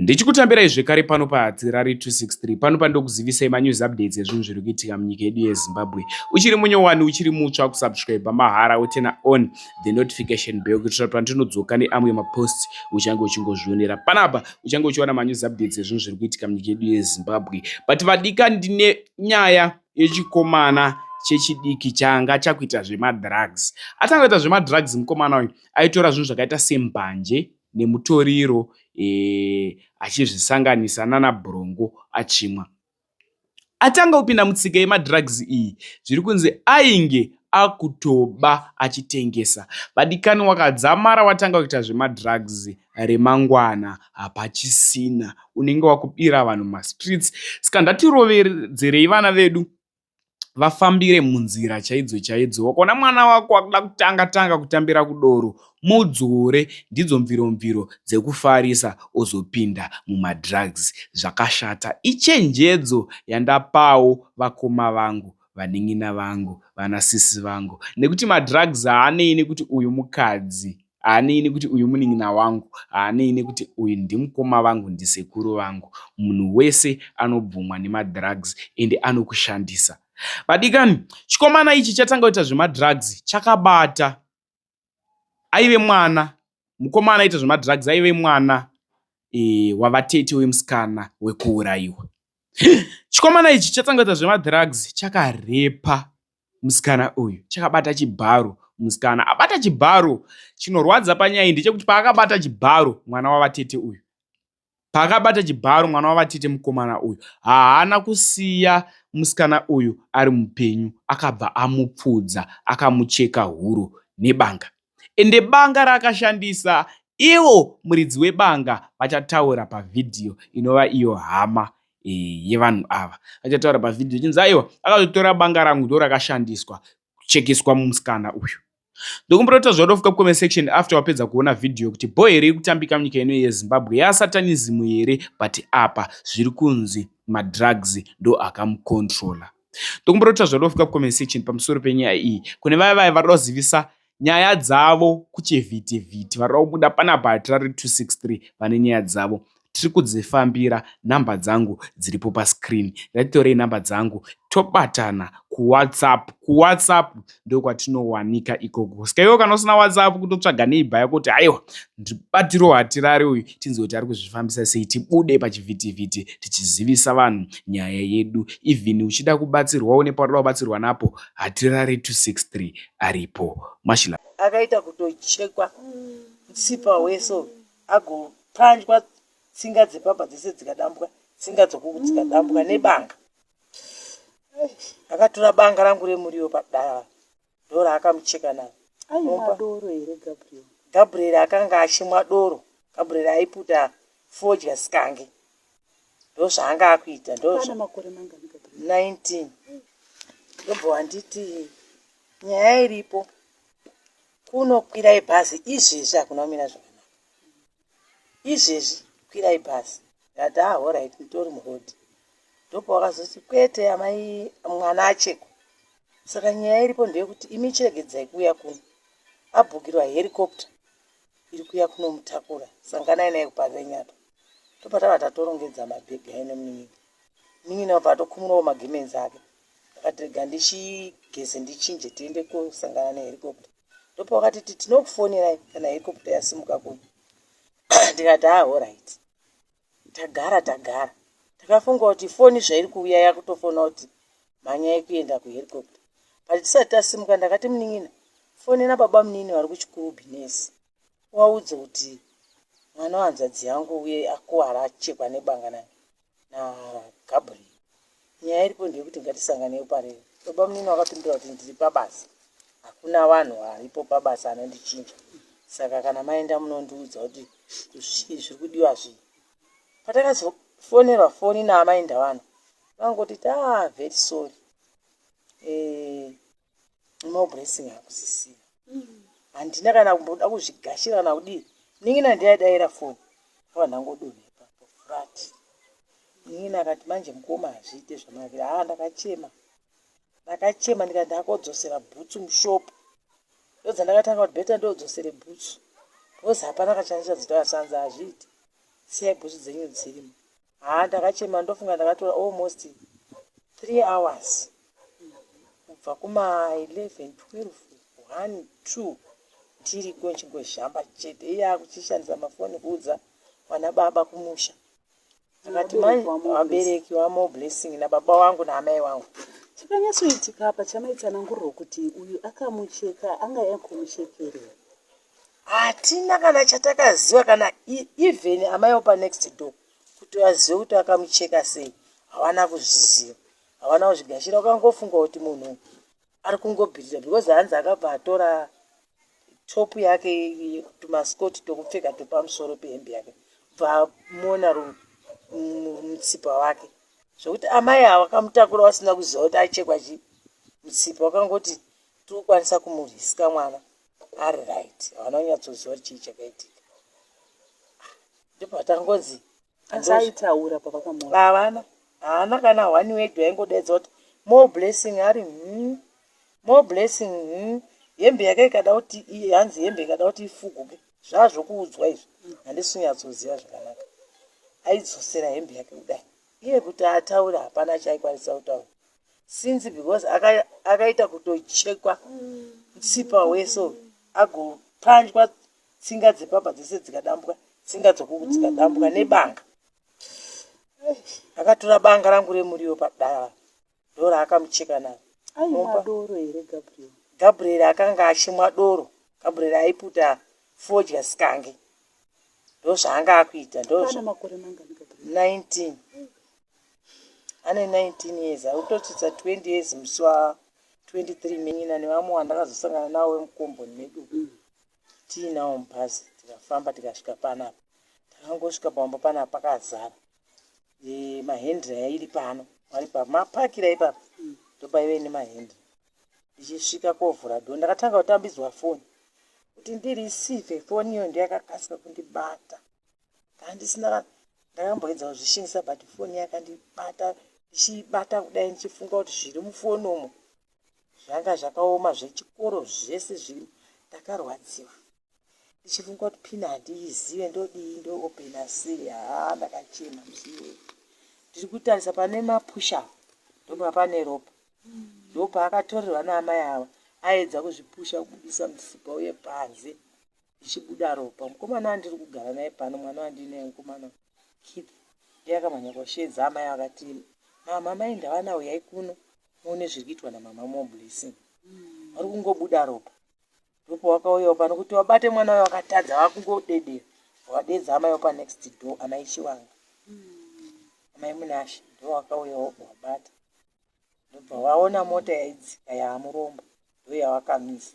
Ndichikutambirai zvekare pano paHatirari 263 pano pandokuzivisai manews updates ezvinhu zviri kuitika munyika yedu yeZimbabwe. Uchiri munyowani, uchiri mutsva kusubscribe mahara wotena on the notification bell kuitira pandinodzoka neamwe maposts uchange uchingozvionera. Panapa uchange uchiwana manews updates ezvinhu zviri kuitika munyika yedu yeZimbabwe. But vadika ndine nyaya yechikomana chechidiki changa chakuita zvemadrugs. Atanga kuita zvemadrugs mukomana uyu aitora zvinhu zvakaita sembanje nemutoriro e, achizvisanganisa nana brongo achimwa. Atanga kupinda mutsika yemadrugs iyi zviri kunzi ainge akutoba achitengesa. Vadikani wakadzamara watanga kuita zvemadrugs remangwana hapachisina unenge wakubira vanhu mumastreets. Saka ndatirovedzerei vana vedu vafambire munzira chaidzo chaidzo. Wakaona mwana wako akuda kutanga tanga kutambira kudoro, mudzore ndidzo mviro mviro dzekufarisa ozopinda mumadrugs. Zvakashata. Ichenjedzo yandapawo vakoma vangu, vanin'ina vangu, vanasisi vangu nekuti madrugs haanei nekuti uyu mukadzi haanei nekuti uyu munin'ina wangu, haanei nekuti uyu ndimukoma vangu, ndisekuru vangu. Munhu wese anobvumwa nemadrugs ende anokushandisa. Vadikani, chikomana ichi chatanga kuita zvemadrugs chakabata aive mwana mukomana aita zvemadrugs aive mwana e, wavatete wemusikana wekuurayiwa. Chikomana ichi chatanga kuita zvemadrugs chakarepa musikana uyu chakabata chibharo musikana abata chibharo chinorwadza panyaya iyi ndechekuti paakabata chibharo mwana wavatete uyu paakabata chibharo mwana wavatete mukomana uyu haana kusiya musikana uyu ari mupenyu akabva amupfudza akamucheka huro nebanga ende banga raakashandisa ivo muridzi webanga vachataura pavhidhiyo inova iyo hama e, yevanhu ava vachataura pavhidhiyo chinzi aiwa akatotora banga rangu ndo rakashandiswa kuchekeswa musikana uyu ndokumbira kuti zvadofuka kucomment section after wapedza kuona vhidhiyo kuti bho here iri kutambika munyika ino yezimbabwe yasatanism here but apa zviri kunzi madrugs ndo akamucontrola ndokumbira kuti zvadofuka kucomment section pamusoro penyaya iyi kune vaya vaya varida kuzivisa nyaya dzavo kuchivhitivhiti varida kubuda panapa hatirari 263 vane nyaya dzavo tiri kudzifambira nhamba dzangu dziripo pascreen ngatitorei nhamba dzangu tobatana kuwhatsapp kuwhatsapp ndokwatinowanika ikoko saka iwe kana usina whatsapp kutotsvaga neibha yako kuti aiwa ndibatiro hatirari uyu tinzwe kuti ari kuzvifambisa sei tibude pachivhitivhiti tichizivisa vanhu nyaya yedu even uchida kubatsirwawo nepaurida kubatsirwa napo hatirari 263 aripo mashila akaita kutochekwa mutsipa wese agopanjwa tsinga dzepapa dzese dzikadambwa tsinga dzokuku dzikadambwa nebanga akatora banga rangu remuriwo padava ndoraakamucheka naro Aimwa doro here Gabriel? Gabriel akanga achimwa doro. Gabriel aiputa fodya sikange. Ndozvaanga akuita. Ndozva. makore mangani Gabriel? 19. Ndobva wanditi nyaya iripo kuno kwirai bhazi izvezvi hakuna kumira zvakanaka. Izvezvi kwirai bhazi. Ndati ah horait nditori muroad. Ndopawakazoti kwete amai mwana achekwa. Saka nyaya iripo ndeyekuti imi chiregedzai kuuya kuno. Abhukirwa helicopter iri kuuya kunomutakura. Sanganai naye kuParirenyatwa. Ndopatava tatorongedza mabhegi aye nemunin'ina. Munin'ina obva atokumurawo magemenzi ake. Akati rega ndichigeze ndichinje tiende kosangana nehelicopter. Ndopawakatiti tinokufonerai kana helicopter yasimuka kuno. Ndikati ah horait. Tagara tagara. Takafunga kuti foni zvairi kuuya yakutofona kuti mhanyai kuenda kuhelicopter. But tisati tasimuka ndakati munin'ina fonera baba munini vari kuchikurubi nurse uvaudze kuti mwana wehanzvadzi yangu uye akuwara achekwa nebanga naGabriel. Nyaya iripo ndeyekuti ngatisanganei parere. Baba munini vakapindura kuti ndiri pabasa hakuna vanhu varipo pabasa anondichinja saka kana maenda munondiudza kuti zvii zviri kudiwa zvii. Patakazofonerwa foni naamai Ndawana vangoti taa ah, very sorry eh, no blessing hakusisina handina kana kumboda kuzvigashira kana kudii munin'ina ndiye aidaira foni ava ndangodonha ipapo flat munin'ina akati manje mukoma hazviite zvamakira haa ndakachema ndakachema ndikati ndakodzosera bhutsu mushopu ndodzandakatanga kuti beta ndodzosere bhutsu because hapana kachandichadzitoa sanza hazviiti. Siyai bhutsu dzenyu dzirimo. Haa ndakachema ndofunga ndakatora almost 3 hours kubva kuma 11 12 1 2 ndiriko ndichingozhamba chete iye akuchishandisa mafoni kuudza vana baba kumusha akati vabereki vaMoreblessing nababa wangu naamai wangu. Chakanyatsoitika apa chamaitsananguriro kuti uyu akamucheka anga yakumuchekerera. Hatina kana chatakaziva kana even amai opa next door kuti vazive kuti akamucheka sei havana kuzviziva, havana kuzvigashira. Ukangofunga kuti munhu ari kungobhirira because hanzi akabva atora topu yake tumaskoti tokupfeka topamusoro pehembe yake bva amona mutsipa wake zvokuti amai ava vakamutakura vasina kuziva kuti achekwa chi mutsipa wakangoti tirikukwanisa kumurisika mwana ari right. Havana kunyatsoziva kuti chii chakaitika ndopatangonzi. Asi aitaura pavakamuona? Havana, haana kana one word. Waingodaidza kuti Moreblessing ari Moreblessing Hembe yake ikada kuti hanzi hembe ikada kuti ifuguke zvazvokuudzwa izvi handisi kunyatsoziva zvakanaka. Aidzosera hembe yake kudai iye kuti ataure hapana chaaikwanisa kutaura since because akaita kutochekwa mutsipa wese agopanjwa tsinga dzepapa dzese dzikadambwa, tsinga dzokuku dzikadambwa nebanga. Akatora banga rangu remuriwo padava ndo raakamucheka naro. Aimwa doro here Gabriel? Gabriel akanga achimwa doro. Gabriel aiputa fodya sikange, ndo zvaanga akuita. Ane makore mangani Gabriel? 19, ane 19 years, akutotsvitsa 20 years musi wa23 menyina nevamwe vandakazosangana navo vemukomboni medu tiinawo mubhazi. Tikafamba tikasvika panapa, takangosvika pambo panapa pakazara mahendra yairi pano ari pamapakira ipapa ndopaive nemahendra. Ndichisvika kovhura door ndakatanga kutambidzwa foni kuti ndireceive foni iyo ndiyakakasika kundibata. Ndandisina ndakamboedza kuzvishingisa but foni yakandibata. Ndichiibata kudai ndichifunga kuti zviri mufoni umo zvanga zvakaoma zvechikoro zvese zviri. Ndakarwadziwa ndichifunga kuti PIN handiizive, ndodii, ndoopena sei? Haa, ndakachema musi iwoyo. Ndiri kutarisa pane mapusha ndopa pane ropa ndopaakatorerwa naamai ava. Aedza kuzvipusha kubudisa musipa uye panze ichibuda ropa. Mukomana wandiri kugara naye pano, mwana wandinaye mukomana Keith, ndiye akamhanya koshedza amai vakati, "Mama, mai ndavana, uyai kuno muone zviri kuitwa namama Moreblessing, vari kungobuda ropa." Ndopawakauyawo pano kuti wabate mwana uyo wakatadza vakungodedera wadedza amai pa next door, amai Chiwanga, amai Munashe, ndo wakauyawo wabata. Ndobva waona mota yaidzika yaamuromba ndo yawakamisa.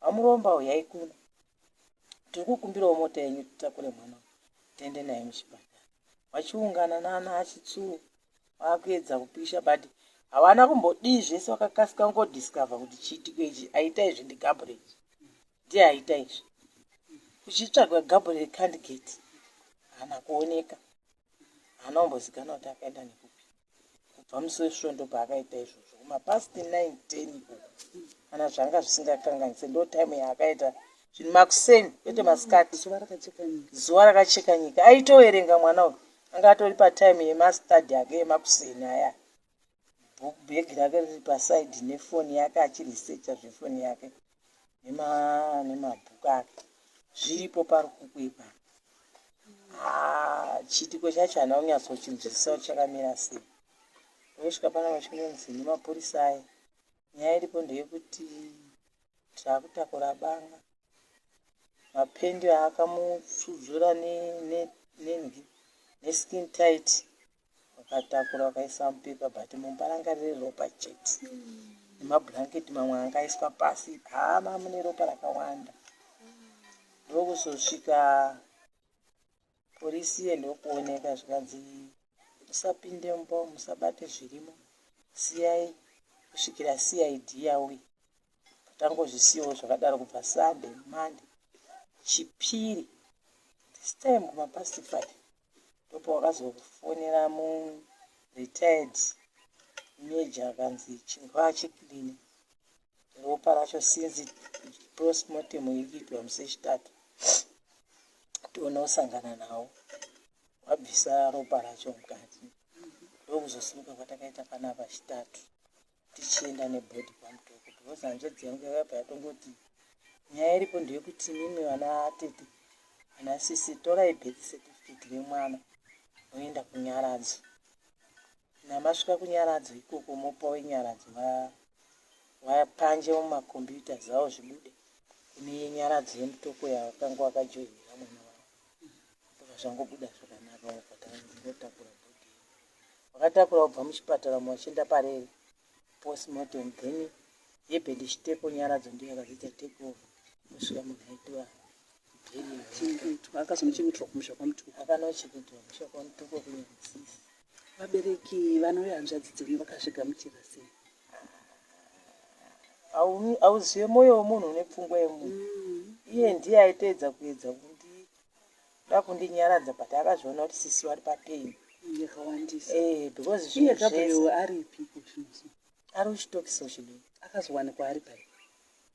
"Vamuromba, uyai kuno, tiri kukumbirawo mota yenyu titakure mwana tiende naye muchipatara." Vachiungana nana achitsuu vakuedza kupisha but havana kumbodii zvese. Vakakasika kungodiscover kuti chiitiko ichi aita izvi ndiGabriel, ndiye aita izvi. Kuchitsvagwa Gabriel candidate haana kuoneka, haana kumbozikanwa kuti akaenda nekupi kubva musi wesvondo paakaita izvozvo kumapast 9 10 uku kana zvanga zvisingakanganise. Ndo time yaakaita zvinhu makuseni kwete masikati. Zuva rakacheka nyika. Zuva rakacheka nyika. Aitoverenga mwana uyu, anga atori patime yemastudy ake emakuseni aya, bhegi rake riri paside nefoni yake achiresearcha zvefoni yake nemabhuku ake zviripo parukuku ipapo. Chiitiko chacho hana kunyatsochinzwisisa kuti chakamira sei. Ndosvika pana vachingonzi nemapurisa aya, nyaya iripo ndeyekuti taakutakura banga, mapendi akamutsudzura nengi neskin tight vakatakura vakaisa mupepa but mumba ranga riri ropa chete nemabhurangeti mamwe anga aiswa pasi. Hama mune ropa rakawanda. Ndokuzosvika porisi iye ndokuoneka zvikanzi, "Musapinde mumba, musabate zvirimo, siyai kusvikira CID yauya." Tangozvisiyawo zvakadaro kubva Sunday, Monday, Chipiri. This time kumapast 5 ndopawakazofonera muretired major akanzi chingwa chiclean ropa racho since postmortem iri kuitwa musi wechitatu tione kusangana nawo. Wabvisa ropa racho mukati. Ndokuzosimuka kwatakaita panapa Chitatu tichienda nebody kwaMutoko because hanzvadzi yangu yakabva yatongoti nyaya iripo ndeyekuti imimi vana tete vana sisi torai birth certificate remwana moenda kunyaradzo. Namasvika kunyaradzo ikoko mopa wenyaradzo vapanje mumacomputers avo zvibude kune nyaradzo yemutoko yavakanga vakajoinira mwana wavo. Saka zvangobuda zvakanaka ngotakura body. Vakatakura kubva muchipatara vachienda parere postmortem, then yebhedishitepo nyaradzo ndiyo yakazoita take over kusvika munhu aitwa burial. Chengetwa, akazonochengetwa kumusha kwaMutoko. Akanochengetwa kumusha kwaMutoko kuNyamsisi. Vabereki vanouya hanzvadzi dzenyu vakazvigamuchira sei? Hauzive mwoyo wemunhu une pfungwa yemunhu. Iye ndiye aitoedza kuedza kundida kundinyaradza, but akazviona kuti sisi vari papain yakawandisa. Because Iye zvinhu Gabriel zvese aripi kuzvinozo? Ari kuchitokiso chidoko. Akazowanikwa ari pai?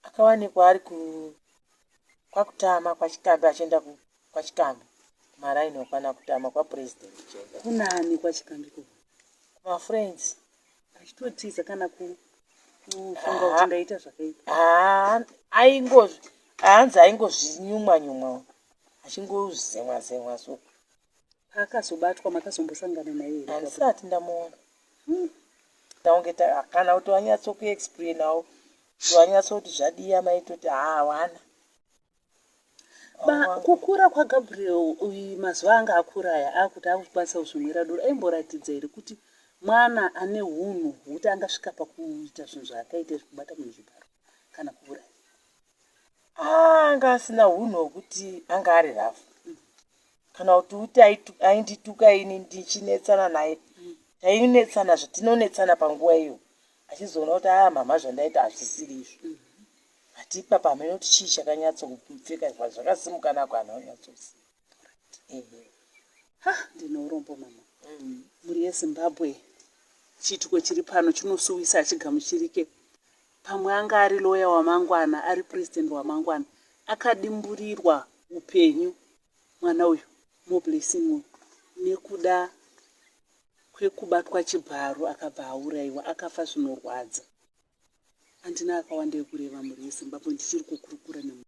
Akawanikwa ari kwakutama kwaChikambi, achienda kwaChikambi kumaraini okwana kutama kwapurezidendi chaiko. Kunani kwaChikambi ko? Kumafriends. Achitotiza kana kufunga kuti ndaita zvakaipa? Haa, aingo hanzi aingozvinyumwa nyumwa, achingozemwa zemwa so. Paakazobatwa makazombosangana naye here? Handisati ndamuona. Taunge kana kuti wanyatsokuexplainawo, kuti wanyatsoti zvadiya maitoti haa hawana. Kukura kwaGabriel uyu, mazuva anga akura aya, akuti akukwanisa kuzvimwira doro, aimboratidza here kuti mwana ane unhu hwekuti angasvika pakuita zvinhu zvaakaita izvi, kubata munhu zvibharo kana kuuraya? Anga asina unhu hwekuti anga ari rough kana kuti uti aindituka. Ini ndichinetsana naye, tainetsana zvatinonetsana panguva iyo, achizoona kuti aa mama, zvandaita hazvisiri izvo. But ipapa hamene kuti chii chakanyatsokupfeka zvakasimuka nako, hana kunyatsoziva. Ehe. Ha, ndine urombo mama. Mhuri yeZimbabwe, chiitiko chiri pano chinosuwisa, achigamuchirike. Pamwe anga ari loya wamangwana, ari purezidendi wamangwana, akadimburirwa upenyu mwana uyu Moreblessing uyu nekuda kwekubatwa chibharo, akabva aurayiwa, akafa zvinorwadza. Handina akawanda ekureva, mhuri yeZimbabwe, ndichiri kukurukura nemu.